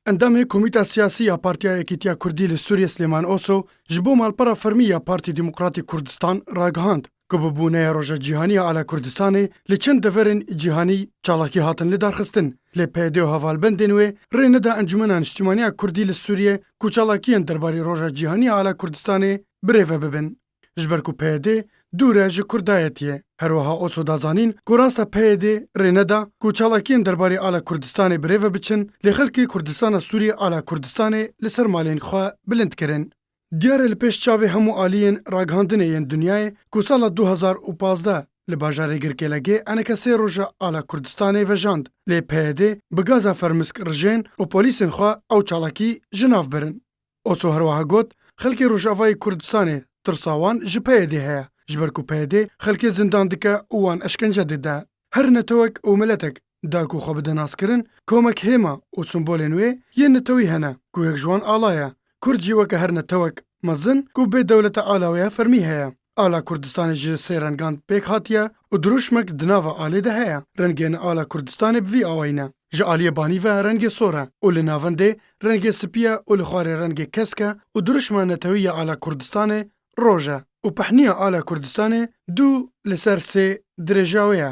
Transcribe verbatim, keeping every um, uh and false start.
Endamê Komîta Siyasî ya Partiya Yekîtiya Kurdî li Sûriyê Silêman Oso ji bo malpera fermî ya Partî Demokratîk Kurdistan ragihand ku bi bûneya Roja Cîhanî ya Ala Kurdistanê li çend deverên cîhanî çalakî hatin lidarxistin, lê P Y D û hevalbendên wê rê neda Encûmena Niştimanî ya Kurdî li Sûriyê ku çalakiyên derbarê Roja Cîhanî ya Ala Kurdistanê birêve bibin. Ji ber ku P Y D dûr e ji Kurdayetiyê. Her wiha Oso da zanîn ku rasta P Y D rê neda ku çalakiyên derbarê Ala Kurdistanê birêve biçin, lê xelkê Kurdistana Sûriyê ala Kurdistanê li ser malên xwe bilind kirin. Diyar e li pêş çavê hemû aliyên ragihandinê yên dinyayê ku sala du hezar û pazdeh li bajarê Girkê Legê eneke sê roja ala Kurdistanê vejand, lê P Y D bi gaza fermisk rijên û polîsên xwe ew çalakî ji nav birin. Oso her wiha got, xelkê Rojavayê Kurdistanê tirsa wan ji P Y D heye, ji ber ku P Y D xelkê zindan dike û wan eşkence dide. Her netewek û miletek da ku xwe bide naskirin, komek hêma û simbolên wê yên netewî hene ku yek ji wan ala ye. Kurd jî weke her netewek mezin ku bê dewlete ala wê ya fermî heye. Ala Kurdistanê ji sê rengan pêk hatiye û dirûşmek di nava alê de heye. Rengên ala Kurdistanê bi vî awayî ne. Ji aliyê banî ve rengê sor e û li navendê rengê spî ye û li xwarê rengê kesk e û dirûşma netewî ya ala Kurdistanê roj e û pehniya ala Kurdistanê du li ser sê dirêja wê ye.